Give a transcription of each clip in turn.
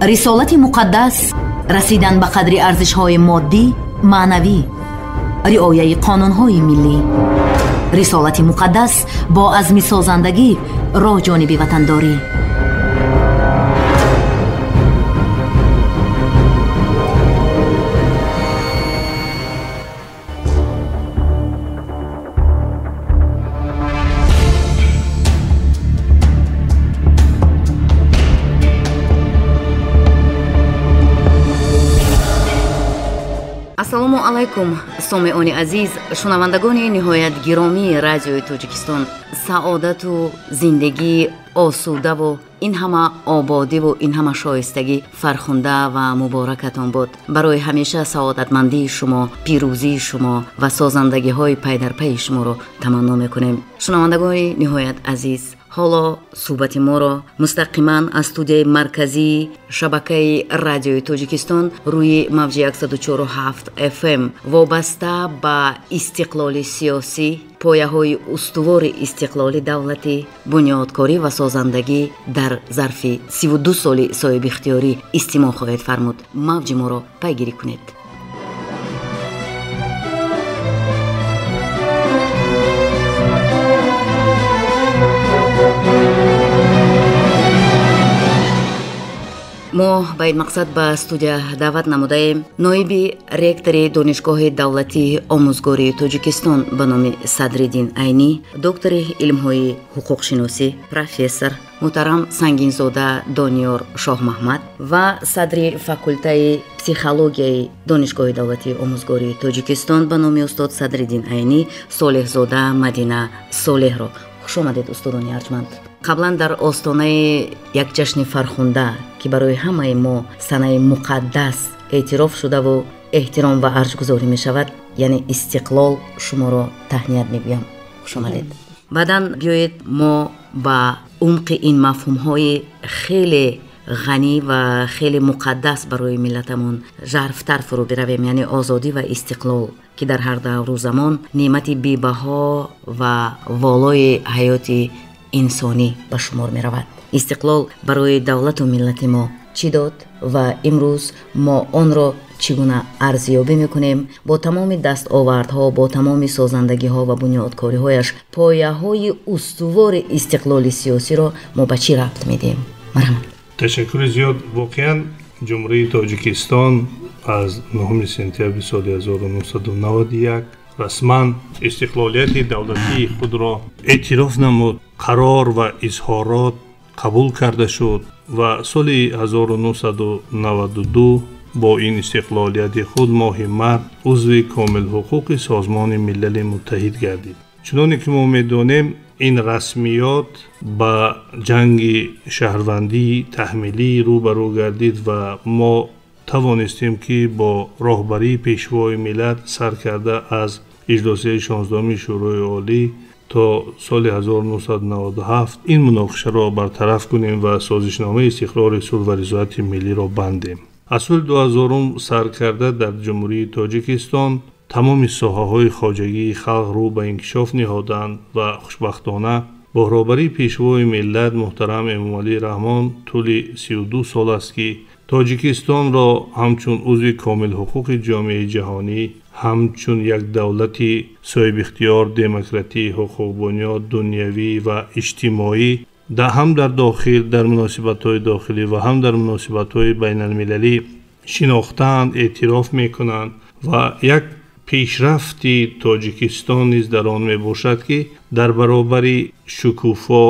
Рисолати муқаддас расидан ба қадри арзишҳои моддӣ, маънавӣ, риояи қонунҳои миллӣ. Рисолати муқаддас бо азми созандагӣ роҳ ҷониби ватандорӣ. Ассалому алайкум, сомеони азиз, шунавандагони ниҳоят гиромии радиои Тоҷикистон. Саодату зиндагии осудаву ин ҳама ободиву ин ҳама шоистагӣ фархунда ва муборакатон бод. Барои ҳамеша саодатмандии шумо, пирӯзии шумо ва созандагиҳои пайдарпайи шуморо таманно мекунем. Шунавандагони ниҳоят азиз, ҳоло суҳбати моро мустақиман аз студияи марказии шабакаи радиои Тоҷикистон рӯи мавҷи 104.7 FM вобаста ба истиқлоли сиёсӣ, пояҳои устувори истиқлоли давлатӣ, бунёдкорӣ ва созандагӣ дар зарфи 32 соли соҳибихтиёрӣ истимоъ хоҳед фармуд. Мавҷи моро пайгирӣ кунед. Мо ба ин мақсад ба студия даъват намудаем ноиби ректори Донишгоҳи давлатии омӯзгории Тоҷикистон ба номи Садриддин Айнӣ, доктори илмҳои ҳуқуқшиносӣ, профессор муҳтарам Сангинзода Дониёр Шоҳмаҳмад ва садри факултаи психологияи Донишгоҳи давлатии омӯзгории Тоҷикистон ба номи устод Садриддин Айнӣ Солеҳзода Мадина Солеҳро. Хуш омадед, устодони арҷманд. Қаблан дар остонаи як ҷашни фархунда, ки барои ҳамаи мо санаи муқаддас эътироф шудаву эҳтиром ва арҷгузорӣ мешавад, яъне истиқлол, шуморо таҳният мегӯям. Хуш омадед. Баъдан биёед мо ба умқи ин мафҳумҳои хеле ғанӣ ва хеле муқаддас барои миллатамон жарфтар фурӯ биравем, яъне озодӣ ва истиқлол, ки дар ҳар давру замон неъмати бебаҳо ва волои ҳаёти инсонӣ ба шумор меравад. Истиқлол барои давлату миллати мо чӣ дод ва имрӯз мо онро чӣ гуна арзёбӣ мекунем? Бо тамоми дастовардҳо, бо тамоми созандагиҳо ва бунёдкориҳояш пояҳои устувори истиқлоли сиёсиро мо ба чӣ рабт медиҳем? Марҳамат. Ташаккури зиёд. Воқеан Ҷумҳурии Тоҷикистон аз 9 сентябри соли 1991 расман истиқлолияти давлатии худро эътироф намуд, қарор ва изҳорот қабул карда шуд ва соли 1992 бо ин истиқлолияти худ моҳи март узви комилҳуқуқи Созмони Милали Муттаҳид гардид. Чуноне ки мо медонем, ин расмиёт ба ҷанги шаҳрвандии таҳмилӣ рӯбарӯ гардид ва мо тавонистем, ки бо роҳбарии Пешвои миллат сар карда аз иҷлосияи 16-уми Шӯрои Олӣ то соли 1997 ин муноқишаро бартараф кунем ва созишномаи истиқрори сулҳ ва ризояти миллиро бандем. Аз соли 2000 сар карда дар Ҷумҳурии Тоҷикистон тамоми соҳаҳои хоҷагии халқ рӯ ба инкишоф ниҳоданд ва хушбахтона бо роҳбарии Пешвои миллат муҳтарам Эмомалӣ Раҳмон тӯли 32 сол аст, ки Тоҷикистонро ҳамчун узви комилҳуқуқи ҷомеаи ҷаҳонӣ, ҳамчун як давлати соҳибихтиёр, демократӣ, ҳуқуқбунёд, дунявӣ ва иҷтимоӣ ҳам дар дохил, дар муносибатҳои дохилӣ ва ҳам дар муносибатҳои байналмилалӣ шинохтаанд, эътироф мекунанд ва як пешрафти Тоҷикистон низ дар он мебошад, ки дар баробари шукуфо,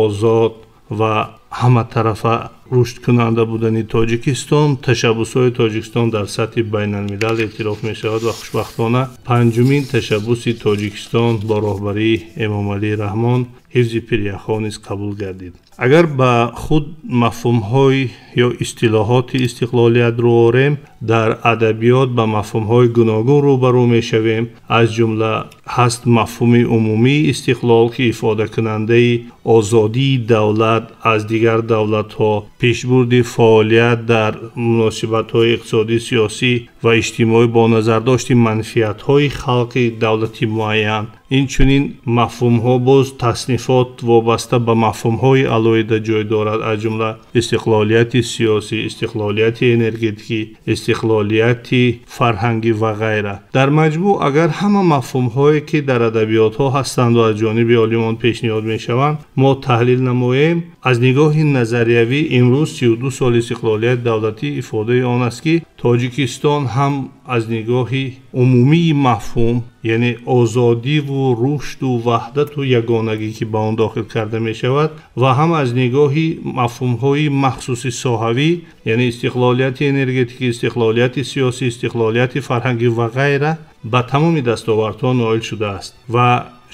озод ва ҳаматарафа рушдкунанда будани Тоҷикистон, ташаббусҳои Тоҷикистон дар сатҳи байналмилал эътироф мешавад ва хушбахтона панҷумин ташаббуси Тоҷикистон бо роҳбарии Эмомалӣ Раҳмон ҳифзи пиряхҳо низ қабул гардид. Агар ба худ мафҳумҳои ё истилоҳоти истиқлолият рӯ орем, дар адабиёт ба мафҳумҳои гуногун рӯбарӯ мешавем. Аз ҷумла ҳаст мафҳуми умумии истиқлол, ки ифодакунандаи озодии давлат аз дигар давлатҳо, пешбурди фаъолият дар муносибатҳои иқтисодӣ, сиёсӣ ва иҷтимоӣ бо назардошти манфиатҳои халқи давлати муайян Инчунин мафҳумҳо боз таснифот вобаста ба мафҳумҳои алоҳида ҷой дорад, аз ҷумла истиқлолияти сиёсӣ, истиқлолияти энергетикӣ, истиқлолияти фарҳангӣ ва ғайра. Дар маҷмӯъ агар ҳама мафҳумҳое ки дар адабиётҳо ҳастанд ва аз ҷониби олимон пешниҳод мешаванд мо таҳлил намоем, аз нигоҳи назариявӣ имрӯз 32 соли истиқлолияти давлатӣ ифодаи он аст ки Тоҷикистон ҳам аз нигоҳи умумии мафҳум, яъне озодиву рушду ваҳдату ягонагӣ ки ба он дохил карда мешавад, ва ҳам аз нигоҳи мафҳумҳои махсуси соҳавӣ, яъне истиқлолияти энергетикӣ, истиқлолияти сиёсӣ, истиқлолияти фарҳангӣ ва ғайра ба тамоми дастовардҳо ноил шудааст. Ва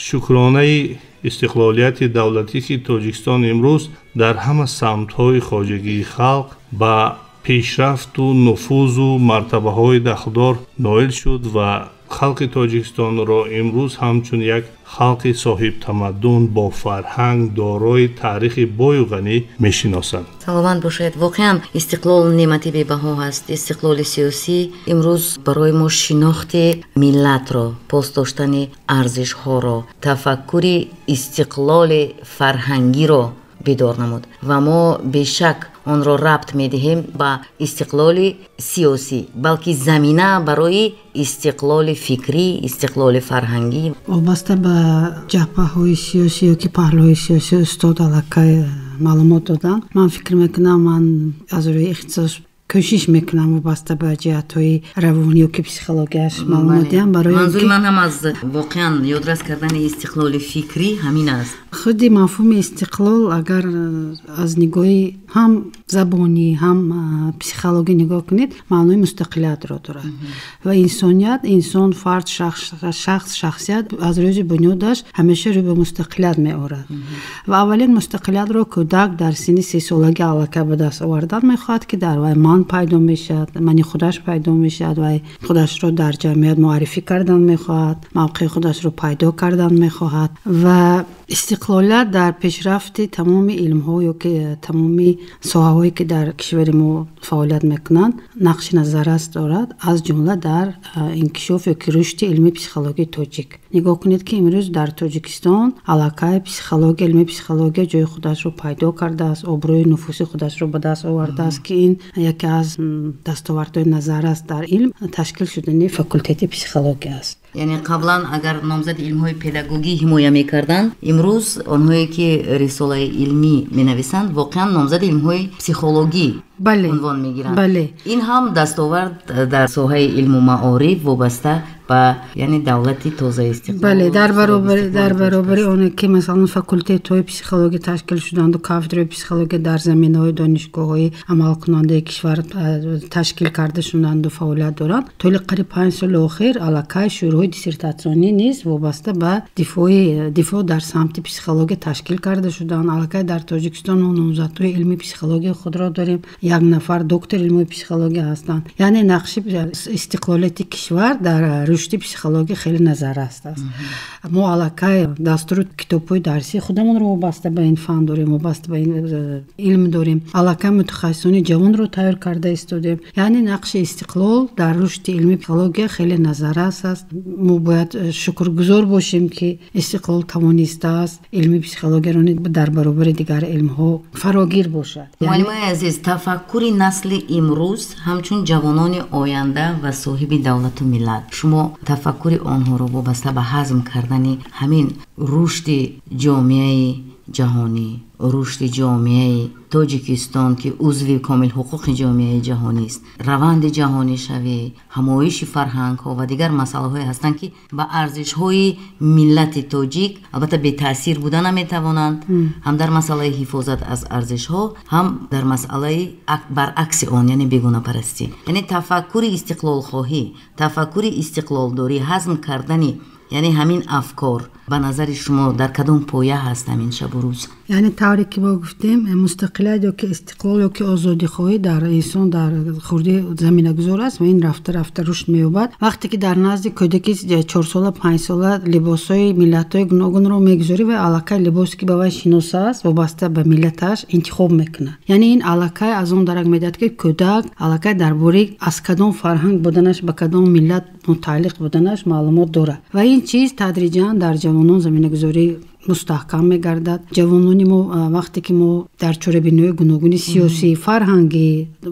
шукронаи истиқлолияти давлатӣ ки Тоҷикистон имрӯз дар ҳама самтҳои хоҷагии халқ ба пешрафту нуфузу мартабаҳои дахлдор ноил шуд ва халқи Тоҷикистонро имрӯз ҳамчун як халқи соҳибтамаддун бо фарҳанг дорои таърихи бою ғанӣ мешиносанд. Саломат бошед. Воқеан истиқлол неъмати бебаҳо ҳаст. Истиқлоли сиёсӣ имрӯз барои мо шинохти миллатро, пос доштани арзишҳоро, тафаккури истиқлоли фарҳангиро бедор намуд ва мо бешак онро рабт медиҳем ба истиқлоли сиёсӣ, балки замина барои истиқлоли фикрӣ, истиқлоли фарҳангӣ. Вобаста ба ҷабҳаҳои сиёсӣ ё ки паҳлӯҳои сиёсӣ устод аллакай маълумот доданд. Ман фикр мекунам, ман аз рӯи ихтисос кӯшиш мекунам вобаста ба ҷиҳатҳои равонӣ ё ки психологияш маълумот диҳам. Барои манзури ман ҳам аз воқеан ёдрас кардани истиқлоли фикрӣ ҳамин аст. Худи мафҳуми истиқлол агар аз нигоҳи ҳам забонӣ ҳам психологӣ нигоҳ кунед, маънои мустақилиятро дорад. Ва инсоният, инсон, фард, шахс, шахсият аз рӯзи бунёдаш ҳамеша рӯ ба мустақилият меорад. Ва аввалин мустақилиятро кӯдак дар синни сесолагӣ аллакай ба даст овардан мехоҳад, ки дар вай ман пайдо мешавад, мани худаш пайдо мешавад, вай худашро дар ҷамъият муаррифӣ кардан мехоҳад, мавқеи худашро пайдо кардан мехоҳад. Ва истиқлолият дар пешрафти тамоми илмҳо ё ки тамоми соҳаҳое ки дар кишвари мо фаъолият мекунанд нақши назаррас дорад, аз ҷумла дар инкишоф ё ки рушди илми психологияи тоҷик. Нигоҳ кунед ки имрӯз дар Тоҷикистон аллакай психология, илми психология ҷои худашро пайдо кардааст, обрӯи нуфуси худашро ба даст овардааст, ки ин яке аз дастовардҳои назаррас дар илм ташкил шудани факултети психология аст. Яъне қаблан агар номзади илмҳои педагогӣ ҳимоя мекарданд, имрӯз онҳое ки рисолаи илмӣ менависанд воқеан номзади илмҳои психологӣ унвон мегиранд. Ин ҳам дастовард дар соҳаи илму маориф вобаста ба яъне давлати тозаи истиқлол. Бале, дар баробари оне ки масалан факултетҳои психология ташкил шуданду кафедраи психология дар заминаҳои донишгоҳҳои амалкунандаи кишвар ташкил карда шуданду фаъолият доранд, тӯли қариб 5 соли охир аллакай шӯроҳои диссертатсионӣ низ вобаста ба дифоъ дар самти психология ташкил карда шуданд. Аллакай дар Тоҷикистон мо номзадҳои илми психология худро дорем, як нафар доктор илми психология ҳастанд. Яъне нақши истиқлолияти кишвар дар рушди психология хеле назаррас аст. Мо аллакай дастуру китобҳои дарсии худамонро вобаста ба ин фан дорем, вобаста ба ин илм дорем. Аллакай мутахассисони ҷавонро тайёр карда истодем. Яъне нақши истиқлол дар рушди илми психология хеле назаррас аст. Мо бояд шукргузор бошем, ки истиқлол тавонистааст илми психологияро дар баробари дигар илмҳо фарогир бошад. Муаллимаи азиз, тафаккури насли имрӯз ҳамчун ҷавонони оянда ва соҳиби давлату миллат, шумо тафаккури онҳоро вобаста ба ҳазм кардани ҳамин рушди ҷомеаи ҷаҳонӣ, рушди ҷомеаи Тоҷикистон ки узви комилҳуқуқи ҷомеаи ҷаҳонист, раванди ҷаҳонишавӣ, ҳамоиши фарҳангҳо ва дигар масъалаҳое ҳастанд ки ба арзишҳои миллати тоҷик албатта бетаъсир буда наметавонанд, ҳам дар масъалаи ҳифозат аз арзишҳо, ҳам дар масъалаи баръакси он, яъне бегонапарастӣ. Яъне тафаккури истиқлолхоҳӣ, тафаккури истиқлолдорӣ, ҳазм кардани яъне ҳамин афкор ба назари шумо дар кадом поя ҳаст ҳамин шабу рӯз? Яъне тавре ки мо гуфтем, мустақилият ё ки истиқлол ё ки озодихоҳӣ дар инсон дар хурдӣ заминагузор аст ва ин рафта рафта рушд меёбад. Вақте ки дар назди кӯдаки 4-сола, 5-сола либосҳои миллатҳои гуногунро мегузорӣ ва аллакай либосе ки ба вай шинос аст вобаста ба миллаташ интихоб мекунад. Яъне ин аллакай аз он дарак медиҳад, ки кӯдак аллакай дар бораи аз кадом фарҳанг буданаш, ба кадом миллат мутааллиқ буданаш маълумот дорад. Ва ин чиз тадриҷан дар ҷавонон заминагузорӣ мустаҳкам мегардад. Ҷавонони мо вақте ки мо дар чорабиниҳои гуногуни сиёсӣ, фарҳангӣ,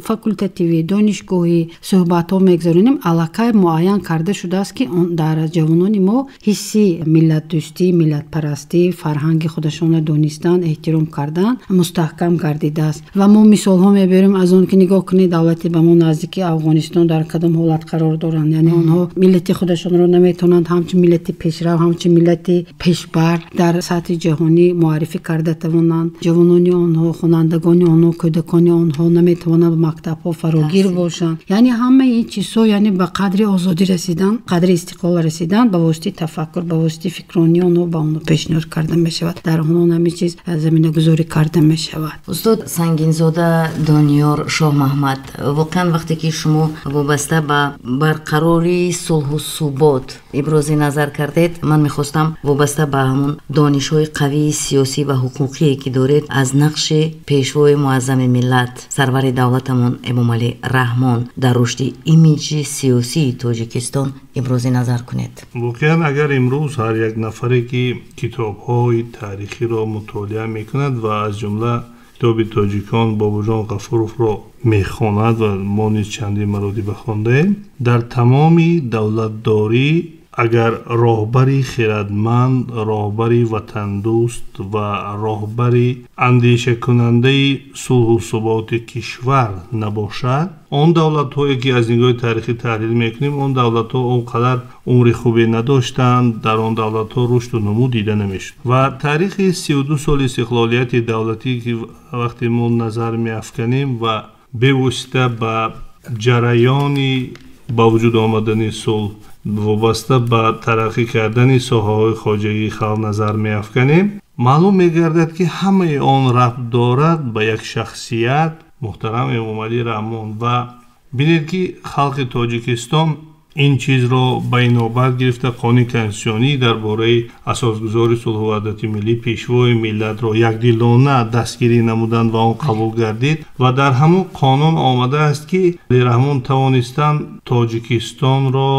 факултативӣ, донишгоҳӣ суҳбатҳо мегузаронем, аллакай муайян карда шудааст, ки дар ҷавонони мо ҳисси миллатдӯстӣ, миллатпарастӣ, фарҳанги худашонро донистан, эҳтиром кардан мустаҳкам гардидааст. Ва мо мисолҳо мебарем аз он ки нигоҳ кунед, давлати ба мо наздики Афғонистон дар кадом ҳолат қарор доранд. Яъне онҳо миллати худашонро наметавонанд ҳамчун миллати пешрав, ҳамчун миллати пешбар дар сатҳи ҷаҳонӣ муаррифӣ карда тавонанд. Ҷавонони онҳо, хонандагони онҳо, кӯдакони онҳо наметавонанд ба мактабҳо фарогир бошанд. Яъне ҳамаи ин чизҳо, яъне ба қадри озодӣ расидан, қадри истиқлол расидан ба воситаи тафаккур, ба воситаи фикронии онҳо ба онҳо пешниҳод карда мешавад. Дар онҳо ҳамин чиз заминагузорӣ карда мешавад. Устод Сангинзода Дониёр Шоҳмаҳмад, воқеан вақте ки шумо вобаста ба барқарории сулҳу субот ибрози назар кардед, ман мехостам вобаста ба ҳамон донишҳои қавии сиёсӣ ва ҳуқуқие ки доред аз нақши пешвои муаззами миллат, сарвари давлатамон Эмомалӣ Раҳмон дар рушди имиҷи сиёсии Тоҷикистон ибрози назар кунед. Воқеан агар имрӯз ҳар як нафаре ки китобҳои таърихиро мутолиа мекунад ва аз ҷумла китоби тоҷикон Бобоҷон Ғафуровро мехонад ва мо низ чандин маротиба хондаем, дар тамоми давлатдорӣ агар роҳбари хирадманд, роҳбари ватандӯст ва роҳбари андешакунандаи сулҳу суботи кишвар набошад, он давлатҳое ки аз нигоҳи таърихӣ таҳлил мекунем, он давлатҳо он қадар умри хубе надоштанд, дар он давлатҳо рушду нумӯ дида намешуд. Ва таърихи 32 соли истиқлолияти давлатӣ ки вақте мо назар меафканем ва бевосита ба ҷараёни ба вуҷуд омадани сулҳ, вобаста ба тараққӣ кардани соҳаҳои хоҷагии халқ назар меафканем, маълум мегардад ки ҳамаи он рабт дорад ба як шахсият, муҳтарам Эмомалӣ Раҳмон. Ва бинед ки халқи Тоҷикистон ин чизро ба инобат гирифта қонуни конститутсионӣ дар бораи асосгузори сулҳу ваҳдати миллӣ, пешвои миллатро якдилона дастгирӣ намуданд ва он қабул гардид. Ва дар ҳамон қонун омадааст ки Раҳмон тавонистанд Тоҷикистонро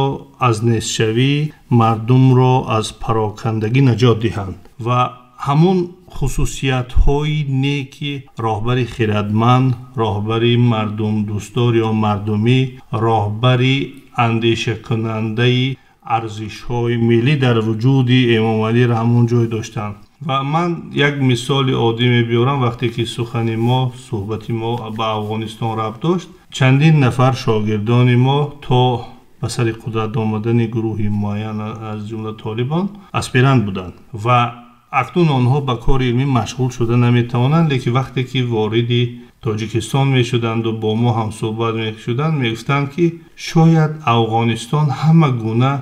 аз нестшавӣ, мардумро аз парокандагӣ наҷот диҳанд. Ва ҳамон хусусиятҳои неки роҳбари хирадманд, роҳбари мардумдӯстдор ё мардумӣ, роҳбари андешакунандаи арзишҳои миллӣ дар вуҷуди Эмомалӣ Раҳмон ҷой доштанд. Ва ман як мисоли оддӣ мебиёрам. Вақте ки сухани мо, суҳбати мо ба Афғонистон рабт дошт, чандин нафар шогирдони мо то ба сари қудрат омадани гурӯҳи муайян аз ҷумла толибон аспирант буданд ва акнун онҳо ба кори илмӣ машғул шуда наметавонанд, лекин вақте ки вориди Тоҷикистон мешуданду бо мо ҳамсӯҳбат мешуданд, мегуфтанд ки шояд Афғонистон ҳама гуна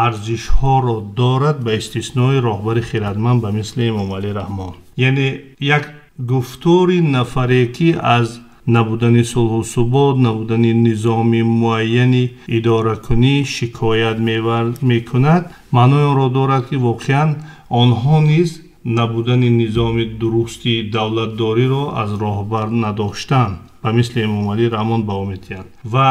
арзишҳоро дорад ба истиснои роҳбари хирадманд ба мисли Эмомалӣ Раҳмон. Яъне як гуфтори нафаре ки аз набудани сулҳу субот, набудани низоми муайяни идоракунӣ шикоят мекунад, маънои онро дорад ки воқеан онҳо низ набудани низоми дурусти давлатдориро аз роҳбар надоштанд, ба мисли Эмомалӣ Раҳмон ба медиҳанд. Ва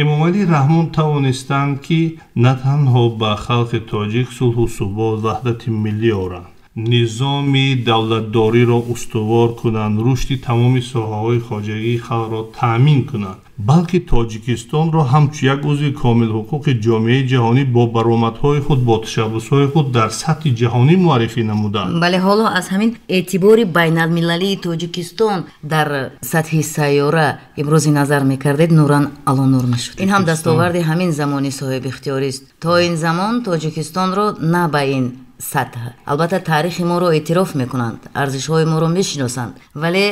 Эмомалӣ Раҳмон тавонистанд ки на танҳо ба халқи тоҷик сулҳу субот, ваҳдати миллӣ оранд, низоми давлатдориро устувор кунанд, рушди тамоми соҳаҳои хоҷагии халқро таъмин кунанд, балки Тоҷикистонро ҳамчун як узви комилҳуқуқи ҷомеаи ҷаҳонӣ бо баромадҳои худ, бо ташаббусҳои худ дар сатҳи ҷаҳонӣ муаррифӣ намуданд. Бале, ҳоло аз ҳамин эътибори байналмилалии Тоҷикистон дар сатҳи сайёра имрӯзи назар мекардед, нуран алонур мешуд. Ин ҳам дастоварди ҳамин замони соҳибихтиёрист. То ин замон Тоҷикистонро на ба ин сатҳ, албатта таърихи моро эътироф мекунанд, арзишҳои моро мешиносанд, вале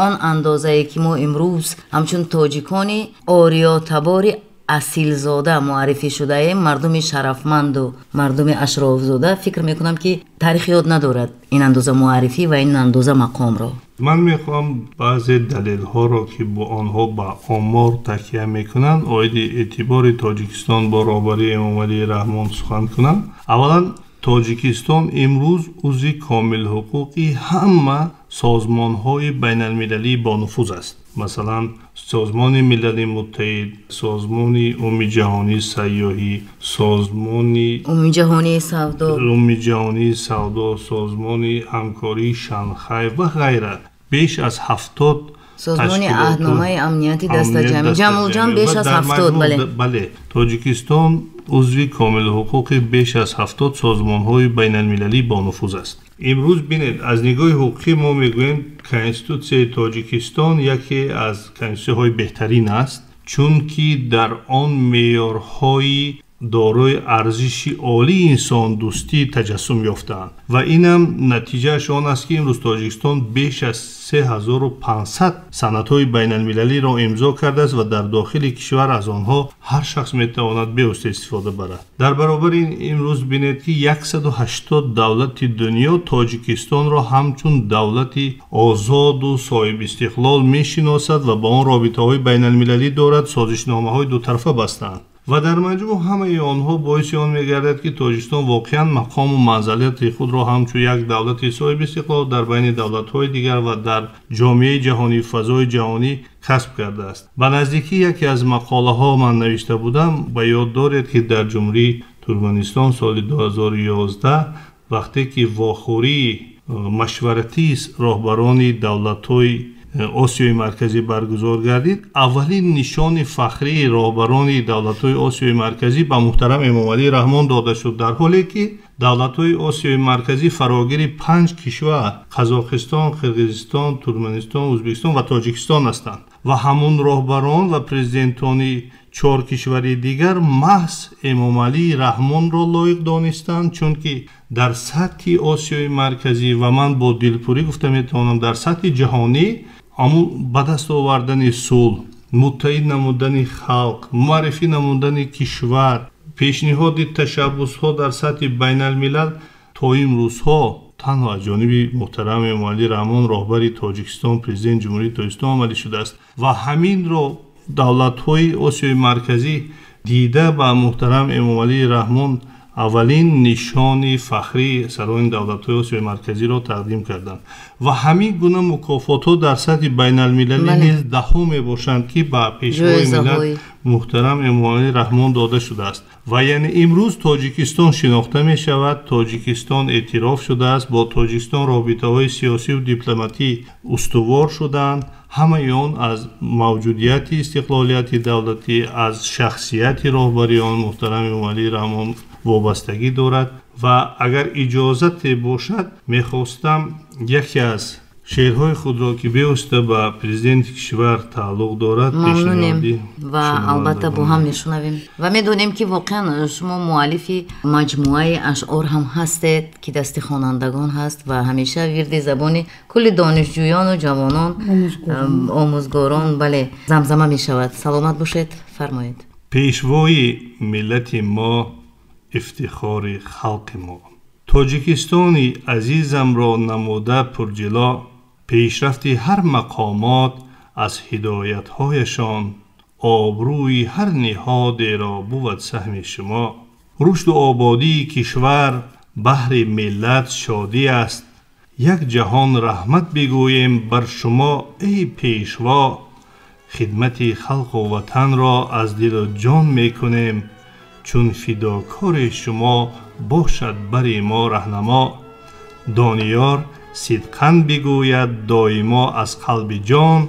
он андозае ки мо имрӯз ҳамчун тоҷикони ориётабори асилзода муаррифӣ шудаем, мардуми шарафманду мардуми ашрофзода, фикр мекунам ки таърих ёд надорад ин андоза муаррифӣ ва ин андоза мақомро. Ман мехоҳам баъзе далелҳоро ки бо онҳо ба омор такя мекунанд, оиди эътибори Тоҷикистон бо роҳбарии Эмомалӣ Раҳмон сухан кунам. Аввалан, Тоҷикистон имрӯз узви комилҳуқуқи ҳама созмонҳои байналмилалии бонуфуз аст. Масалан, Созмони Милали Муттаҳид, Созмони Умумиҷаҳонии Сайёҳӣ, Созмони Умумиҷаҳонии Савдо, Умумиҷаҳонии Савдо, Созмони Ҳамкории Шанхай ва ғайра. Беш аз 70 Созмони Аҳдномаи Амнияти Дастаҷамъӣ, ҷамъулҷамъ беш аз 70. Бале, бале, Тоҷикистон узви комилҳуқуқи беш аз 70 созмонҳои байналмилалии бонуфуз аст. Имрӯз бинед, аз нигоҳи ҳуқуқӣ мо мегӯем Конститутсияи Тоҷикистон яке аз конститутсияҳои беҳтарин аст, чунки дар он меъёрҳои дорои арзиши олии инсондӯстӣ таҷассум ёфтаанд ва инам натиҷааш он аст, ки имрӯз Тоҷикистон беш аз 3500 санадҳои байналмилалиро имзо кардааст ва дар дохили кишвар аз онҳо ҳар шахс метавонад бевосита истифода барад. Дар баробари ин имрӯз бинед, ки 180 давлати дунё Тоҷикистонро ҳамчун давлати озоду соҳибистиқлол мешиносад ва ба он робитаҳои байналмилалӣ дорад, созишномаҳои дутарафа бастаанд ва дар маҷмӯъ ҳамаи онҳо боиси он мегардад, ки Тоҷикистон воқеан мақому манзалати худро ҳамчун як давлати соҳибистиқлол дар байни давлатҳои дигар ва дар ҷомеаи ҷаҳонӣ, фазои ҷаҳонӣ касб кардааст. Ба наздикӣ яке аз мақолаҳо ман навишта будам, ба ёд доред, ки дар Ҷумҳурии Туркманистон соли 2011 вақте ки вохӯрии машваратии роҳбарони давлатҳои Осиёи Марказӣ баргузор гардид, аввалин нишони фахрии роҳбарони давлатҳои Осиёи Марказӣ ба муҳтарам Эмомалӣ Раҳмон дода шуд, дар ҳоле ки давлатҳои Осиёи Марказӣ фарогири 5 кишвар Қазоқистон, Қирғизистон, Туркманистон, Ӯзбекистон ва Тоҷикистон ҳастанд ва ҳамун роҳбарон ва президентони 4 кишвари дигар маҳз Эмомалӣ Раҳмонро лоиқ донистанд, чунки дар сатҳи Осиёи Марказӣ ва ман бо дилпурӣ гуфта метавонам дар сатҳи ҷаҳонӣ аму ба даст овардани сулҳ, муттаҳид намудани халқ, муаррифӣ намудани кишвар, пешниҳоди ташаббусҳо дар сатҳи байналмилал то имрӯзҳо танҳо аз ҷониби муҳтарам Эмомалӣ Раҳмон, роҳбари Тоҷикистон, президенти Ҷумҳурии Тоҷикистон амалӣ шудааст ва ҳаминро давлатҳои Осиёи Марказӣ дида ба муҳтарам Эмомалӣ Раҳмон аввалин нишони фахрии сарони давлатҳои Осиёи Марказиро тақдим карданд ва ҳамин гуна мукофотҳо дар сатҳи байналмилалӣ низ даҳҳо мебошанд, ки ба пешвои миллат муҳтарам Эмомалӣ Раҳмон дода шудааст. Ва яъне имрӯз Тоҷикистон шинохта мешавад, Тоҷикистон эътироф шудааст, бо Тоҷикистон робитаҳои сиёсию дипломатӣ устувор шуданд. Ҳамаи он аз мавҷудияти истиқлолияти давлатӣ, аз шахсияти роҳбари он муҳтарам Эмомалӣ Раҳмон вобастагӣ дорад. Ва агар иҷозате бошад, мехостам яке аз шеърҳои худро, ки бевосита ба президенти кишвар тааллуқ дорад, мамнунем ва албатта бо ҳам мешунавем ва медонем, ки воқеан шумо муаллифи маҷмӯаи ашъор ҳам ҳастед, ки дасти хонандагон ҳаст ва ҳамеша вирди забони кулли донишҷӯёну ҷавонон, омӯзгорон, бале, замзама мешавад. Саломат бошед, фармоед. Пешвои миллати мо, ифтихори халқи мо, Тоҷикистони азизамро намуда пурҷило, пешрафти ҳар мақомот аз ҳидоятҳояшон, обрӯи ҳар ниҳодеро бувад саҳми шумо. Рушду ободии кишвар баҳри миллат шодӣ аст, як ҷаҳон раҳмат бигӯем бар шумо эй пешво. Хидмати халқу ватанро аз дилу ҷон мекунем, чун фидокори шумо бошад бари мо раҳнамо. Дониёр сидқан бигӯяд доимо аз қалби ҷон,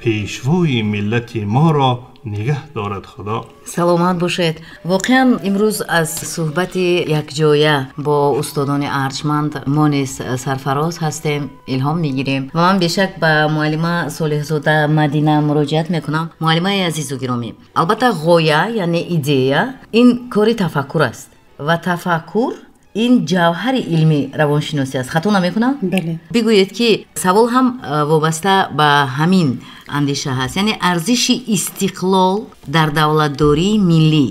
пешвои миллати моро нигаҳ дорад Худо. Саломат бошед. Воқеан имрӯз аз суҳбати якҷоя бо устодони арҷманд мо низ сарфароз ҳастем, илҳом мегирем ва ман бешак ба муаллима Солеҳзода Мадина муроҷиат мекунам. Муаллимаи азизу гиромӣ, албатта ғоя яъне идея ин кори тафаккур аст ва тафаккур ин ҷавҳари илми равоншиносӣ аст. Хато намекунам? Бале. Бигӯед, ки савол ҳам вобаста ба ҳамин андеша ҳаст, яъне арзиши истиқлол дар давлатдории миллӣ,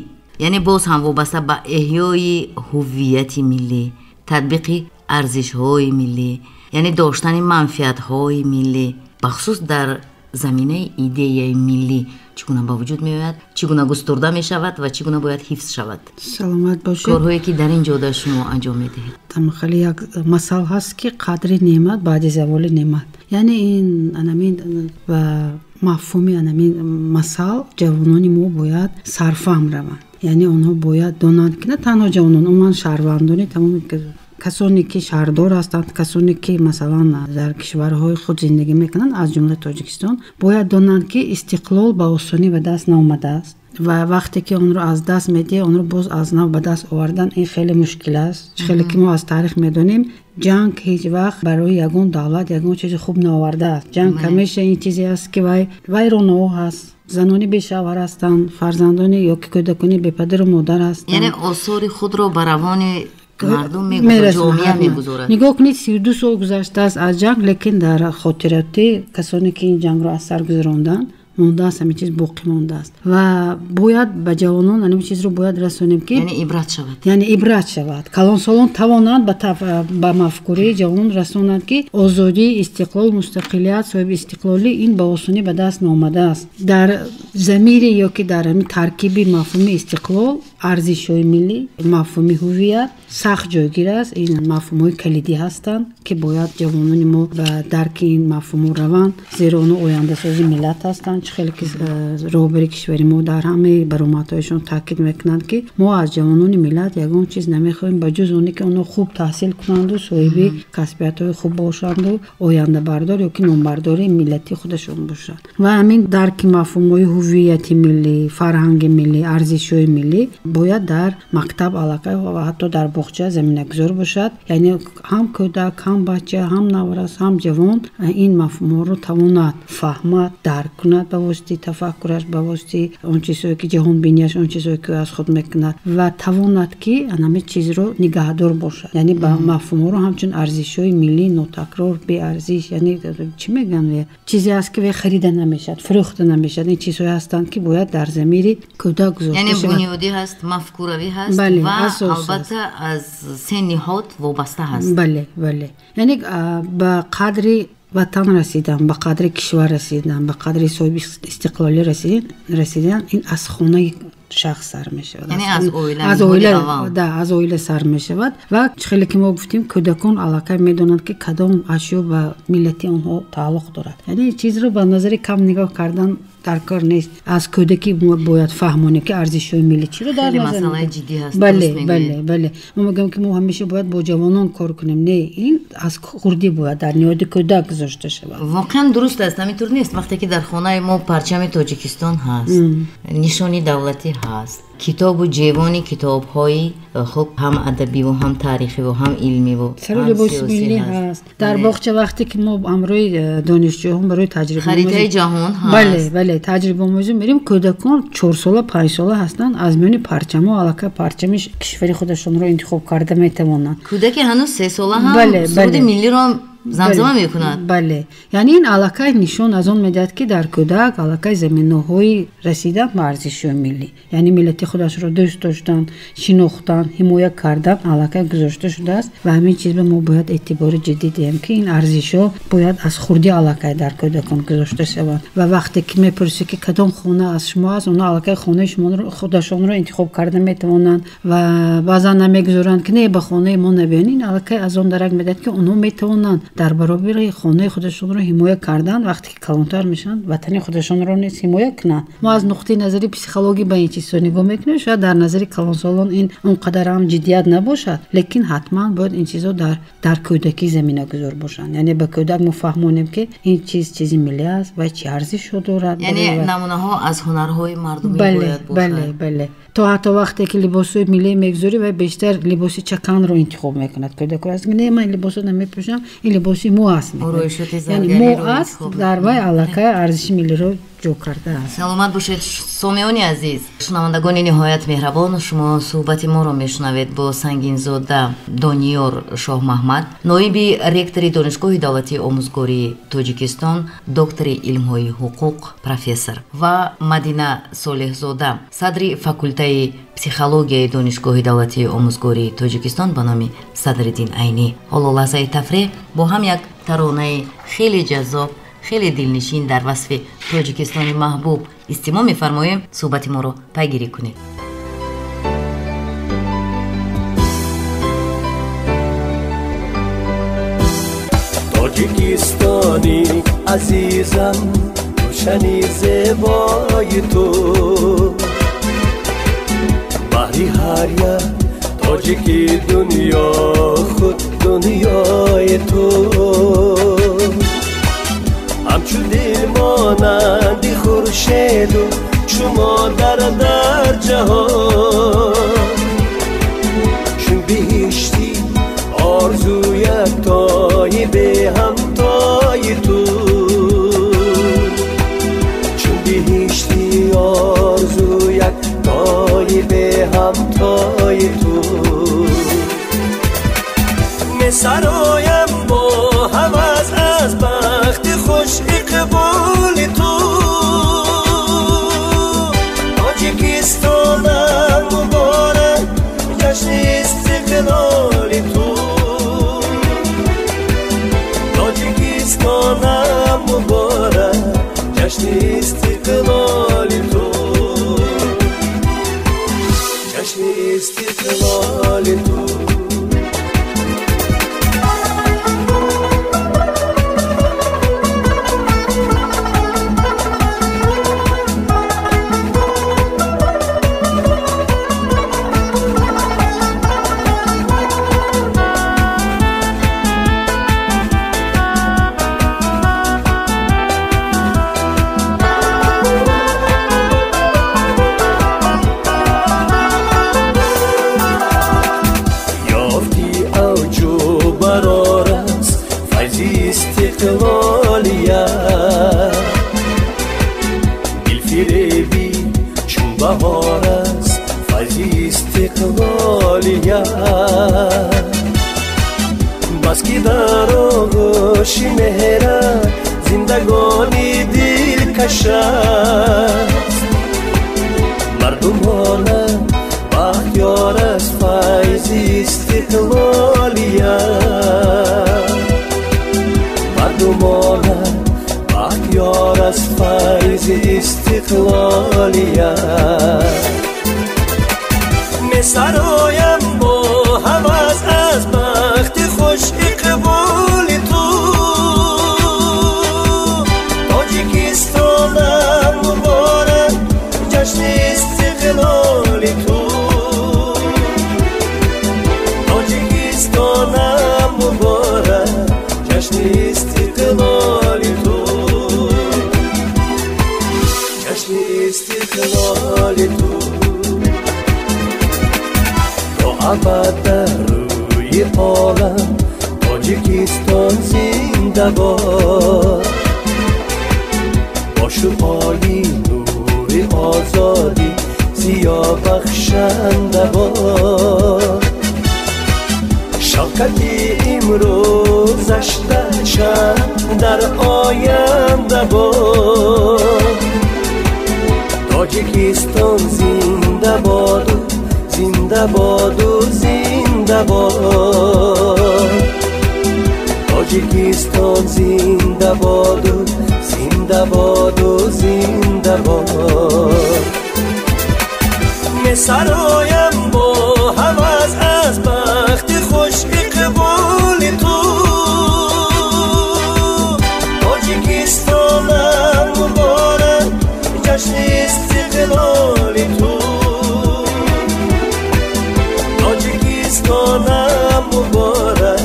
яъне боз ҳам вобаста ба эҳёи ҳуввияти миллӣ, татбиқи арзишҳои миллӣ, яъне доштани манфиатҳои миллӣ, бахусус дар заминаи идеяи миллӣ Чӣ гуна ба вуҷуд меояд, чӣ гуна густурда мешавад ва чӣ гуна бояд ҳифз шавад? Саломат бошед. Корҳое ки дар ин ҷода шумо анҷом медиҳед. Хеле як масал ҳаст, ки қадри неъмат баъди заволи неъмат. Яъне ин анамин ба мафҳуми анамин масал ҷавонони мо бояд сарфаҳм раванд. Яъне онҳо бояд донанд, ки на танҳо ҷавонон, умуман шаҳрвандони тамоми касоне ки шаҳрдор ҳастанд, касоне ки масалан дар кишварҳои худ зиндагӣ мекунанд, аз ҷумла Тоҷикистон, бояд донанд, ки истиқлол ба осонӣ ба даст наомадааст ва вақте ки онро аз даст медиҳӣ, онро боз аз нав ба даст овардан ин хеле мушкил аст. Хеле ки мо аз таърих медонем, ҷанг ҳеҷ вақт барои ягон давлат ягон чизи хуб наовардааст. Ҷанг ҳамеша ин чизе аст, ки вайронаҳо ҳаст, занони бешавҳар ҳастанд, фарзандони ё ки кӯдакони бепадару модар ҳастанд. Яъне осори худро ба равони мардум мегузорад, ҷомеа мегузорад. Нигоҳ кунед, 32 сол гузаштааст аз ҷанг, лекин дар хотироти касоне ки ин ҷангро аз сар гузаронданд мондааст, ҳамин чиз боқӣ мондааст ва бояд ба ҷавонон ҳамин чизро бояд расонем, ки яъне ибрат шавад, яъне ибрат шавад. Калонсолон тавонанд ба мафкураи ҷавонон расонанд, ки озодӣ, истиқлол, мустақилият, соҳиби истиқлолӣ ин ба осонӣ ба даст наомадааст. Дар замири ё ки дар ҳамин таркиби мафҳуми истиқлол арзишҳои миллӣ, мафҳуми ҳуввият сахт ҷойгир аст. Ин мафҳумҳои калидӣ ҳастанд, ки бояд ҷавонони мо ба дарки ин мафҳумҳо раванд, зеро онҳо ояндасози миллат ҳастанд. Хеле ки роҳбари кишвари мо дар ҳамаи баромадҳояшон таъкид мекунанд, ки мо аз ҷавонони миллат ягон чиз намехоҳем ба ҷуз оне ки онҳо хуб таҳсил кунанду соҳиби касбиятҳои хуб бошанду ояндабардор ё ки номбардори миллати худашон бошанд. Ва ҳамин дарки мафҳумҳои ҳуввияти миллӣ, фарҳанги миллӣ, арзишҳои миллӣ бояд дар мактаб аллакай ва ҳатто дар боғча заминагузор бошад. Яъне ҳам кӯдак, ҳам бача, ҳам наврас, ҳам ҷавон ин мафҳумҳоро тавонад фаҳмад, дарк кунад ба воситаи тафаккураш, ба воситаи он чизҳое ки ҷаҳонбинияш, он чизҳое ки аз худ мекунад ва тавонад, ки ҳамин чизро нигаҳдор бошад. Яъне ба мафҳумҳоро ҳамчун арзишҳои миллӣ нотакрор, беарзиш, яъне чӣ мегӯянд, чизе аст ки вай харида намешавад, фурӯхта намешавад. Ин чизҳое ҳастанд, ки бояд дар замири кӯдак гузошта яъне шавад. Бунёдӣ ҳаст, мафкуравӣ ҳаст ва албатта аз се ниҳод вобаста ҳаст. Бале, бале, яъне ба қадри ватан расидан, ба қадри кишвар расидан, ба қадри соҳиби истиқлолӣ расидан ин аз хонаи шахс сар мешавад. Яъне аз оила, аз оила, да, аз оила сар мешавад. Ва хеле ки мо гуфтем, кӯдакон аллакай медонанд, ки кадом ашё ба миллати онҳо тааллуқ дорад. Яъне ин чизро ба назари кам нигоҳ кардан дар кор нест. Аз кӯдакӣ мо бояд фаҳмонем, ки арзишҳои миллӣ чиро дар хеле назар масъалаи ҷиддӣ ҳаст. Бале, бале, бале. Мо мегӯем, ки мо ҳамеша бояд бо ҷавонон кор кунем. Не, ин аз хурдӣ бояд дар ниҳоди кӯдак гузошта шавад. Воқеан дуруст аст, ҳамин тур нест. Вақте ки дар хонаи мо парчами Тоҷикистон ҳаст, нишони давлатӣ ҳаст, китобу ҷевони китобҳои хуб ҳам адабиву ҳам таърихиву ҳам илмиву сару либоси миллӣ ҳаст. Дар боғча вақте ки мо ҳамроҳи донишҷӯҳон барои таҷриба харитаи ҷаҳон ҳаст. Бале, бале, таҷрибаомӯзӣ мерем, кӯдакон 4 сола, 5 сола ҳастанд, аз миёни парчамҳо аллакай парчами кишвари худашонро интихоб карда метавонанд. Кӯдаке ҳанӯз 3 сола ҳам суруди миллиро замзама мекунад. Бале, яъне ин аллакай нишон аз он медиҳад, ки дар кӯдак аллакай заминаҳои расидан ба арзишҳои миллӣ, яъне миллати худашро дӯст доштан, шинохтан, ҳимоя кардан аллакай гузошта шудааст. Ва ҳамин чиз ба мо бояд эътибори ҷиддӣ диҳем, ки ин арзишҳо бояд аз хурдӣ аллакай дар кӯдакон гузошта шаванд. Ва вақте ки мепурсӣ, ки кадом хона аз шумо аст, онҳо аллакай хонаи худашонро интихоб карда метавонанд ва баъзан намегузоранд, ки не, ба хонаи мо набиён. Ин аллакай аз он дарак медиҳад, ки онҳо метавонанд дар баробари хонаи худашонро ҳимоя кардан, вақте ки калонтар мешаванд, ватани худашонро низ ҳимоя кунанд. Мо аз нуқтаи назари психологӣ ба ин чизҳо нигоҳ мекунем. Шояд дар назари калонсолон ин он қадар ҳам ҷиддият набошад, лекин ҳатман бояд ин чизҳо дар кӯдакӣ заминагузор бошанд. Яъне ба кӯдак мо фаҳмонем, ки ин чиз чизи миллӣ аст ва чӣ арзишҳо дорад. Яъне намунаҳо аз ҳунарҳои мардумӣ бояд бошад. Бале, бале, то ҳатто вақте ки либосҳои миллӣ мегузорӣ, вай бештар либоси чаканро интихоб мекунад. Кӯдако аст, не, ман либосо намепӯшам, ин либоси мо аст. Яъне мо аст, дар вай аллакай арзиши миллиро ҷо кардааст. Саломат бошед, сомиёни азиз, шунавандагони ниҳоят меҳрабон. Шумо суҳбати моро мешунавед бо Сангинзода Дониёр Шоҳмаҳмад, ноиби ректори Донишгоҳи давлатии омӯзгории Тоҷикистон, доктори илмҳои ҳуқуқ, профессор, ва Мадина Солеҳзода, садри факултаи психологияи Донишгоҳи давлатии омӯзгории Тоҷикистон ба номи Садриддин Айнӣ. Ҳоло лаҳзаи тафреҳ, бо ҳам як таронаи хеле ҷаззоб. Хеле дилнишин дар васфи Тоҷикистони маҳбуб истимоъ мефармоем. Суҳбати моро пайгирӣ кунед. Тоҷикистони азизам, гулшани зебои ту, баҳри ҳар як тоҷики дунё худ дунёи ту. Ҳамчу дил монанди хуршеду чу модар дар ҷаҳон, чун биҳиштӣ орзуят тои беҳамтои ту, чун биҳиштӣ орзуят тои беҳамтои ту. Месароям бо ҳавас аз бахти хуш иқболи ту, Тоҷикистонам муборак, ҷашни истиқлоли ту. Тоҷикистонам муборак, ҷашни истиқлоли ту, ҷашни истиқлоли ту. Дилфиребӣ чун баҳор аст, файзи истиқлолият. Бас ки дар оғӯши меҳрат зиндагони дилкаш аст, мардумона бахтиёр аст файзи истиқлолият. Мардумона бахтиёр аст файзи истиқлолият. Месароям бо ҳавас аз бахти хуш иқболи ту, Тоҷикистонам муборак, ҷашни истиқлоли ту. Тоҷикистонам муборак, ҷашни истиқлоли ту, ҷашни истиқлоли ту. То абад дар рӯи олам Тоҷикистон зинда бод, бо шуъои нури озодӣ зиё бахшанда бод. Шавкати имрӯзаш чанд дар оянда бод. Тоҷикистон зинда боду, зинда боду, зинда бод. Тоҷикистон зинда боду, зинда боду, зинда бод. Месароям бо ҳавас аз бахти хуш иқболи ту, Тоҷикистонам муборак, ҷашни истиқлоли ту. Тоҷикистонам муборак,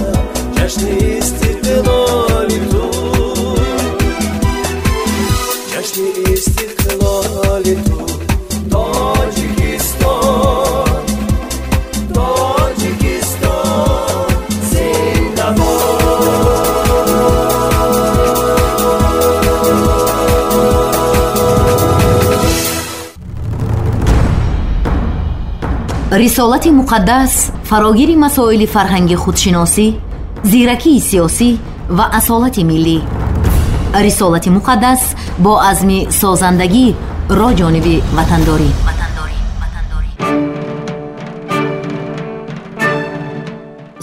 ҷашни истиқлоли ту, ҷашни истиқлоли ту. Тоҷикистон, Тоҷикистон зинда бод. Рисолати муқаддас фарогири масоили фарҳанги худшиносӣ, зиракии сиёсӣ ва асолати миллӣ. Рисолати муқаддас бо азми созандагӣ ро ҷониби ватандорӣ.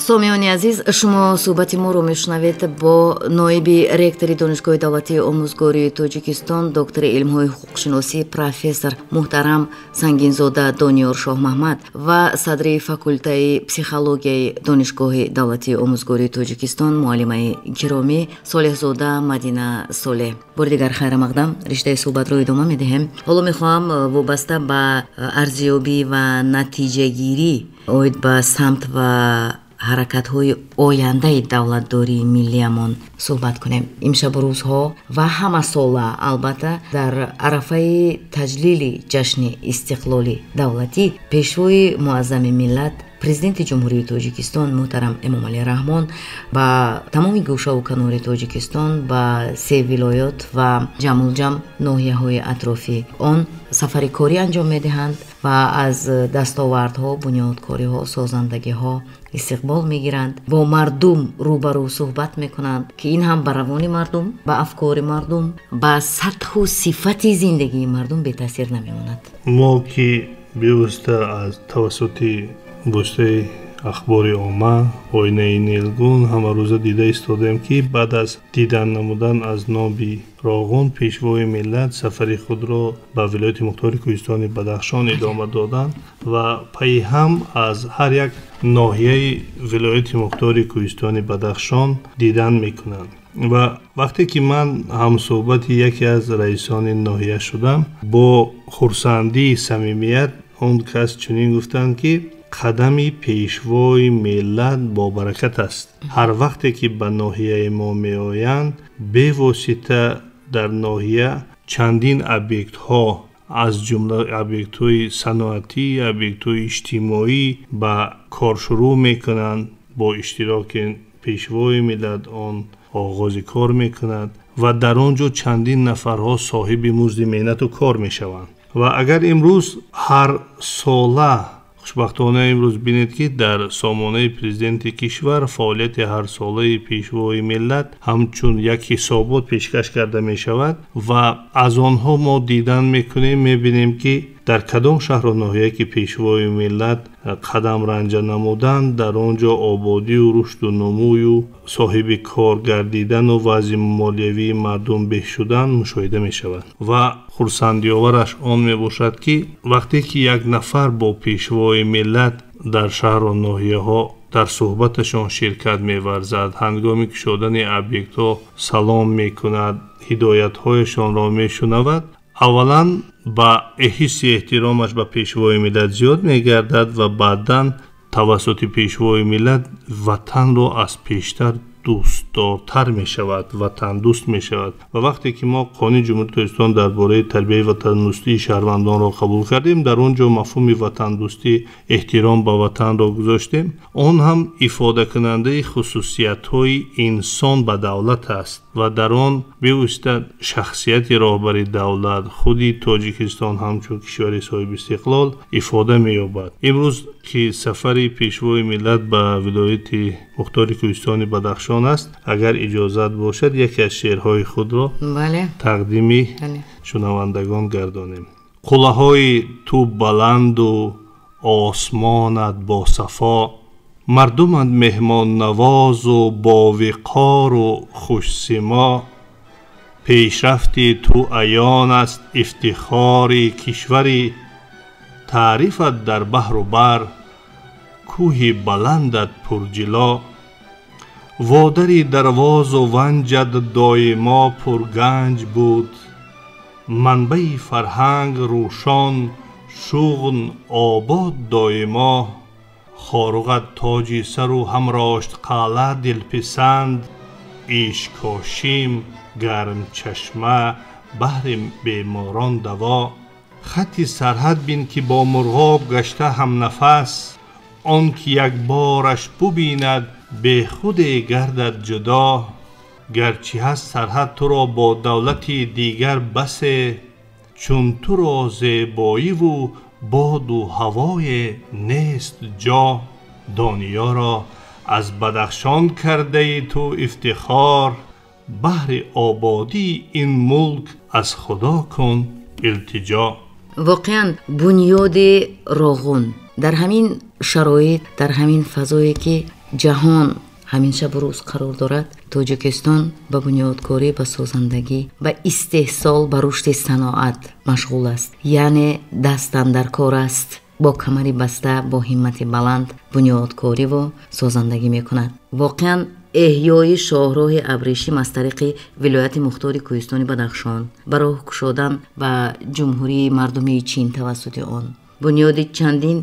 Сомиёни азиз, шумо суҳбати моро мешунавед бо ноиби ректори Донишгоҳи давлатии омӯзгории Тоҷикистон, доктори илмҳои ҳуқуқшиносӣ, профессор муҳтарам Сангинзода Дониёр Шоҳмаҳмад ва садри факултаи психологияи Донишгоҳи давлатии омӯзгории Тоҷикистон, муаллимаи гиромӣ Солеҳзода Мадина Солеҳ. Бори дигар хайрамақдам, риштаи суҳбатро идома медиҳем. Ҳоло мехоҳам вобаста ба арзёбӣ ва натиҷагирӣ оид ба самт ва ҳаракатҳои ояндаи давлатдории миллиямон суҳбат кунем. Имшабу рӯзҳо ва ҳамасола, албатта, дар арафаи таҷлили ҷашни истиқлоли давлатӣ Пешвои муаззами миллат, Президенти Ҷумҳурии Тоҷикистон муҳтарам Эмомалӣ Раҳмон ба тамоми гӯшаву канори Тоҷикистон, ба се вилоят ва ҷамъулҷамъ ноҳияҳои атрофи он сафари корӣ анҷом медиҳанд ва аз дастовардҳо, бунёдкориҳо, созандагиҳо истиқбол мегиранд, бо мардум рӯбарӯ суҳбат мекунанд, ки ин ҳам ба равони мардум, ба афкори мардум, ба сатҳу сифати зиндагии мардум бетаъсир намемонад. Мо ки бевосита аз тавассути воситаи ахбори омма, оинаи нилгун ҳамарӯза дида истодаем, ки баъд аз дидан намудан аз ноби Роғун Пешвои миллат сафари худро ба вилояти мухтори Кӯҳистони Бадахшон идома доданд ва пайи ҳам аз ҳар як ноҳияи вилояти мухтори Кӯҳистони Бадахшон дидан мекунанд. Ва вақте ки ман ҳамсӯҳбати яке аз раисони ноҳия шудам, бо хурсандии самимият он кас чунин гуфтанд, ки қадами Пешвои миллат бобаракат аст. Ҳар вақте ки ба ноҳияи мо меоянд, бевосита дар ноҳия чандин объектҳо, аз ҷумла объектҳои саноатӣ, объектҳои иҷтимоӣ ба кор шурӯъ мекунанд. Бо иштироки Пешвои миллат он оғози кор мекунад ва дар он ҷо чандин нафарҳо соҳиби музди меҳнату кор мешаванд. Ва агар имрӯз ҳар сола, хушбахтона имрӯз бинед, ки дар сомонаи Президенти кишвар фаъолияти ҳарсолаи Пешвои миллат ҳамчун як ҳисобот пешкаш карда мешавад ва аз онҳо мо дидан мекунем, мебинем, ки дар кадом шаҳру ноҳия ки Пешвои миллат қадам ранҷа намуданд, дар он ҷо ободию рушду нумӯю соҳиби кор гардидану вазъи молиявии мардум беҳ шудан мушоҳида мешавад. Ва хурсандиовараш он мебошад, ки вақте ки як нафар бо Пешвои миллат дар шаҳру ноҳияҳо дар суҳбаташон ширкат меварзад, ҳангоми кушодани объектҳо салом мекунад, ҳидоятҳояшонро мешунавад, аввалан ба ҳисси эҳтиромаш ба Пешвои миллат зиёд мегардад ва баъдан тавассути Пешвои миллат ватанро аз пештар дӯстдортар мешавад, ватандӯст мешавад. Ва вақте ки мо Қонуни Ҷумҳурии Тоҷикистон дар бораи тарбияи ватандӯстии шаҳрвандонро қабул кардем, дар он ҷо мафҳуми ватандӯстӣ, эҳтиром ба ватанро гузоштем. Он ҳам ифодакунандаи хусусиятҳои инсон ба давлат аст ва дар он бевосита шахсияти роҳбари давлат, худи Тоҷикистон ҳамчун кишвари соҳиби истиқлол ифода меёбад. Имрӯз ки сафари Пешвои миллат ба вилояти мухтори Кӯҳистони Бадахшон аст, агар иҷозат бошад, яке аз шеърҳои худро тақдими шунавандагон гардонем. Қуллаҳои ту баланду осмонат босафо, мардумат меҳмоннавозу бовиқору хушсимо, пешрафти ту аён аст ифтихори кишварӣ, таърифат дар баҳру бар, кӯҳи баландат пурҷило, водари дарвозу ванҷат доимо пурганҷ буд, манбаи фарҳанг рӯшон, шуғн обод доимо, хоруғат тоҷи сару ҳамрошт қалъа дилписанд, Ишкошим гармчашма баҳри беморон даво, хатти сарҳад бин, ки бо мурғоб гашта ҳамнафас, он ки як бораш бубинад, бехуде гардад ҷудо. Гарчи ҳаст сарҳад туро бо давлати дигар басе, чун туро зебоиву боду ҳавое нест ҷо. Дониёро аз Бадахшон кардаи ту ифтихор, баҳри ободии ин мулк аз Худо кун илтиҷо. Воқеан, бунёди Роғун дар ҳамин шароит, дар ҳамин фазое ки ҷаҳон ҳамин шабу рӯз қарор дорад, Тоҷикистон ба бунёдкорӣ, ба созандагӣ, ба истеҳсол, ба рушди саноат машғул аст. Яъне дастандаркор аст, бо камари баста, бо ҳиммати баланд бунёдкориву созандагӣ мекунад. Воқеан эҳёи шоҳроҳи абрешим аз тариқи вилояти мухтори кӯҳистони Бадахшон, ба роҳ кушодан ба Ҷумҳурии мардумии Чин тавассути он, бунёди чандин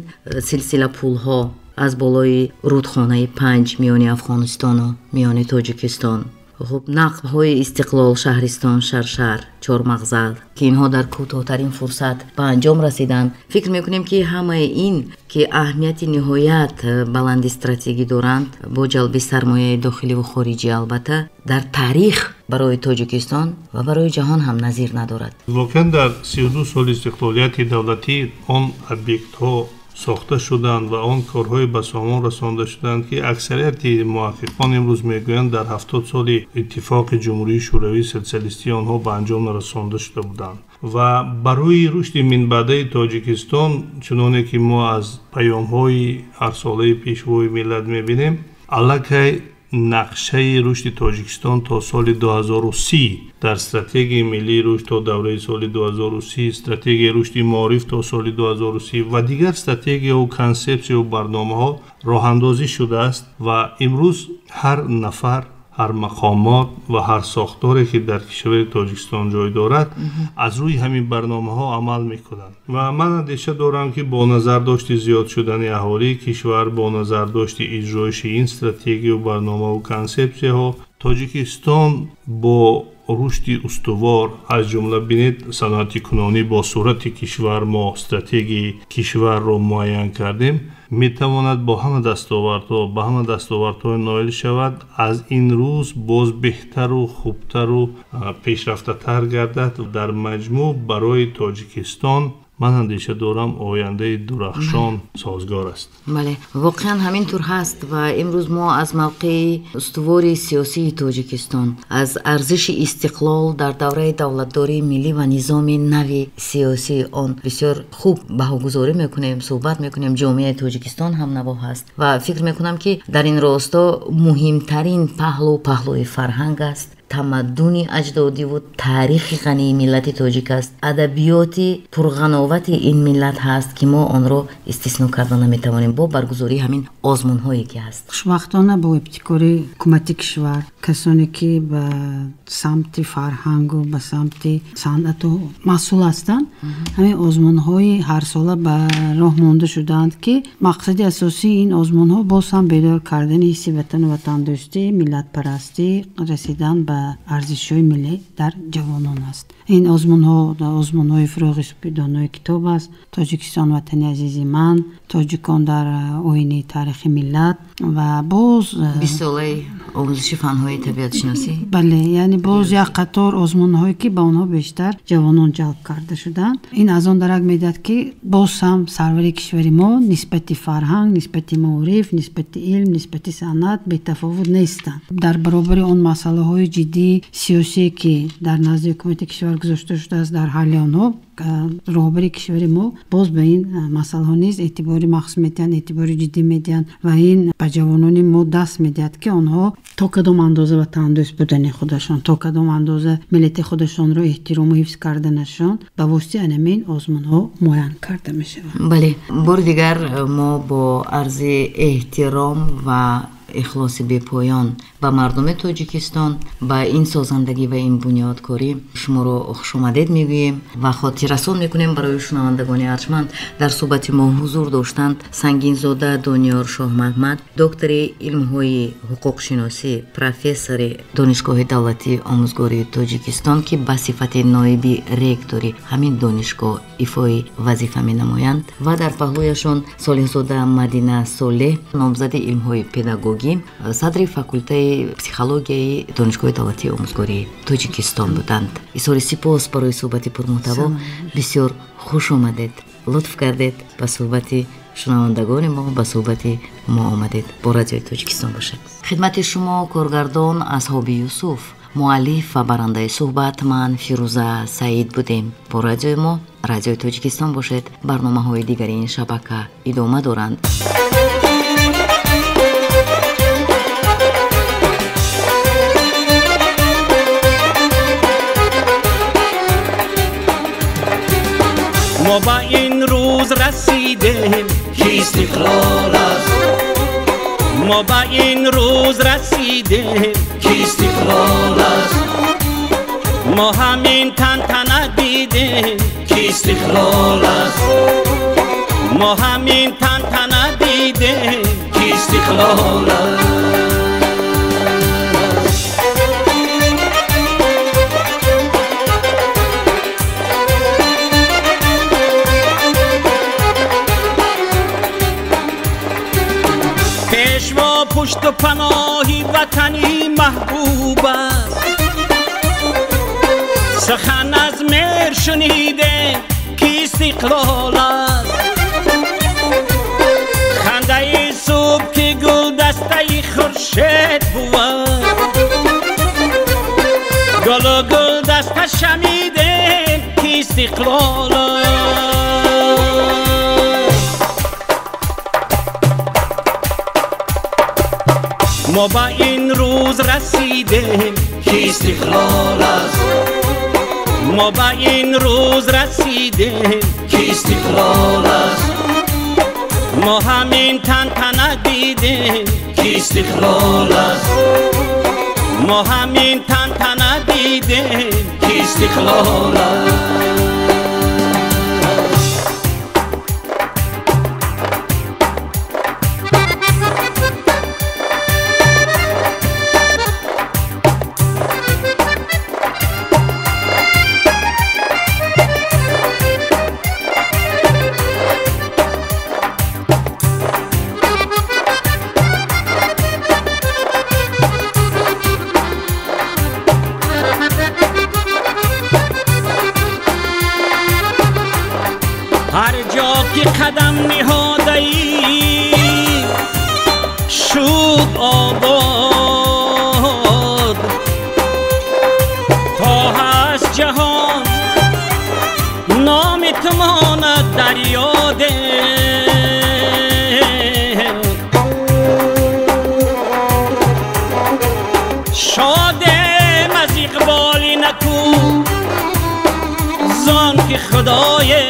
силсила пулҳо аз болои рудхонаи Панҷ миёни Афғонистону миёни Тоҷикистон, хуб, нақбҳои Истиқлол, Шаҳристон, Шаршар, Чормағзал, ки инҳо дар кӯтоҳтарин фурсат ба анҷом расиданд. Фикр мекунем, ки ҳамаи ин, ки аҳамияти ниҳоят баланди стратегӣ доранд, бо ҷалби сармояи дохиливу хориҷӣ, албатта, дар таърих барои Тоҷикистон ва барои ҷаҳон ҳам назир надорад. Воқеан дар 32 соли истиқлолияти давлатӣ он объектҳо сохта шуданд ва он корҳои ба сомон расонда шуданд, ки аксарияти муҳаққиқон имрӯз мегӯянд, дар 70 соли Иттифоқи Ҷумҳурии Шӯравии Социалистӣ онҳо ба анҷом нарасонда шуда буданд. Ва барои рушди минбаъдаи Тоҷикистон, чуноне ки мо аз паёмҳои ҳарсолаи Пешвои миллат мебинем, аллакай нақшаи рушди Тоҷикистон то соли 2030 дар стратегияи миллии рушд то давраи соли 2030, стратегияи рушди маориф то соли 2030 ва дигар стратегияву консепсияву барномаҳо роҳандозӣ шудааст. Ва имрӯз ҳар нафар, ҳар мақомот ва ҳар сохторе, ки дар кишвари Тоҷикистон ҷой дорад, аз рӯи ҳамин барномаҳо амал мекунанд. Ва ман андеша дорам, ки бо назардошти зиёд шудани аҳолии кишвар, бо назардошти иҷроиши ин стратегию барномаву консепсияҳо, Тоҷикистон бо рушди устувор, аз ҷумла бинед, саноати кунонӣ бо сурати кишвар, мо стратегияи кишварро муайян кардем, метавонад бо ҳама дастовардҳо, ба ҳама дастовардҳо ноил шавад, аз ин рӯз боз беҳтару хубтару пешрафтатар гардад. Дар маҷмӯъ барои Тоҷикистон, ман андеша дорам, ояндаи дурахшон созгор аст. Бале, воқеан ҳамин тур ҳаст. Ва имрӯз мо аз мавқеи устувори сиёсии Тоҷикистон, аз арзиши истиқлол дар давраи давлатдории миллӣ ва низоми нави сиёсии он бисёр хуб баҳогузорӣ мекунем, суҳбат мекунем. Ҷомеаи Тоҷикистон ҳам наво ҳаст ва фикр мекунам, ки дар ин росто муҳимтарин паҳлу паҳлӯи фарҳанг аст, тамаддуни аҷдодиву таърихи ғании миллати тоҷик аст, адабиёти пурғановати ин миллат ҳаст, ки мо онро истисно карда наметавонем бо баргузории ҳамин озмунҳое ки ҳаст. Хушбахтона, бо ибтикори ҳукумати кишвар, касоне ки ба самти фарҳангу ба самти санъату масъул ҳастанд, ҳамин озмунҳои ҳарсола ба роҳ монда шудаанд, ки мақсади асосии ин озмунҳо боз ҳам бедор кардани ҳисси ватану ватандӯстӣ, миллатпарастӣ, расидан ба арзишҳои миллӣ дар ҷавонон аст. Ин озмунҳо озмунҳои «Фурӯғи субҳи китоб» аст, «Тоҷикистон ватани азизи ман», «Тоҷикон дар оинаи таърихи миллат» ва боз 20-солаи омӯзиши фанҳои табиатшиносӣ. Бале, яъне боз як қатор озмунҳое, ки ба онҳо бештар ҷавонон ҷалб карда шуданд. Ин аз он дарак медиҳад, ки боз ҳам сарвари кишвари мо нисбати фарҳанг, нисбати маориф, нисбати илм, нисбати санъат бетафовут нестанд. Дар баробари он масъалаҳои ҷиддии сиёсие, ки дар назди ҳукумати кишвар гузошта шудааст, дар ҳалли онҳо роҳбари кишвари мо боз ба ин масъалаҳо низ эътибори махсус медиҳанд, эътибори ҷиддӣ медиҳанд ва ин ба ҷавонони мо даст медиҳад, ки онҳо то кадом андоза ватандӯст будани худашон, то кадом андоза миллати худашонро эҳтирому ҳифз карданашон ба воситаи анамин озмунҳо муайян карда мешавад. Бале, бори дигар мо бо арзи эҳтиром ва ихлоси бепоён ба мардуми Тоҷикистон, ба ин созандагӣ ва ин бунёдкорӣ шуморо хушомадед мегӯем ва хотиррасон мекунем барои шунавандагони арҷманд: дар суҳбати мо ҳузур доштанд Сангинзода Дониёр Шоҳмаҳмад, доктори илмҳои ҳуқуқшиносӣ, профессори Донишгоҳи давлатии омӯзгории Тоҷикистон, ки ба сифати ноиби ректори ҳамин донишгоҳ ифои вазифа менамоянд, ва дар паҳлӯяшон Солеҳзода Мадина Солеҳ, номзади илмҳои педагогӣ, садри факултаи психологияи Донишгоҳи давлатии омӯзгории Тоҷикистон буданд. Изҳори сипос барои суҳбати пурмуҳтаво. Бисёр хуш омадед, лутф кардед, ба суҳбати шунавандагони мо, ба суҳбати мо омадед. Бо Радиои Тоҷикистон бошед. Хидмати шумо коргардон Асҳоби Юсуф, муаллиф ва барандаи суҳбат ман, Фирӯза Саид будем. Бо радиои мо, Радиои Тоҷикистон бошед. Барномаҳои дигари ин шабака идома доранд. Мо ба ин рӯз расидем, ки истиқлол аст. Мо ба ин рӯз расидем, ки истиқлол аст. Мо ҳамин тантана дидем, ки истиқлол аст. Мо ҳамин тантана дидем, ки истиқлол аст. Пешво пушту паноҳи ватани маҳбуб аст. Сухан аз меҳр шунидем, ки истиқлол аст. Хандаи субҳ ки гулдастаи хуршед бувад, гулу гулдаста шамидем, ки истиқлол аст. Мо ба ин рӯз расидем, ки истиқлол аст. Мо ба ин рӯз расидем, ки истиқлол аст. Мо ҳамин тантана дидем, ки истиқлол аст. Мо ҳамин тантана дидем, ки истиқлол аст. Ҳар ҷо ки қадам ниҳодаӣ шуд обод, то ҳаст ҷаҳон номи ту монад дар ёде. Шодем аз иқболи наку зон ки худое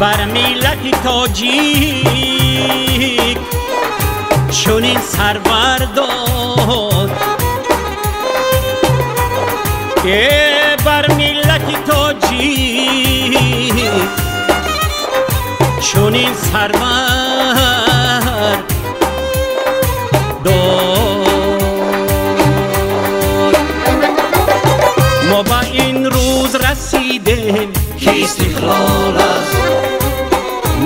бар миллати тоҷик чунин сарвар дод. Бар миллати тоҷик чунин сарвар дод. Мо ба ин рӯз расидем, ки истиқлол аст.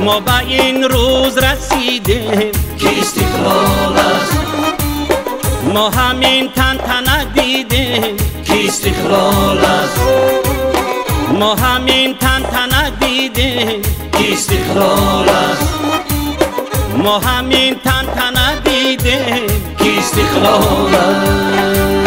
Мо ба ин рӯз расидем, ки истиқлол аст. Мо ҳамин тантана дидем, ки истиқлол аст. Мо ҳамин тантана дидем, ки истиқлол аст. Мо ҳамин тантана дидем, ки истиқлол аст.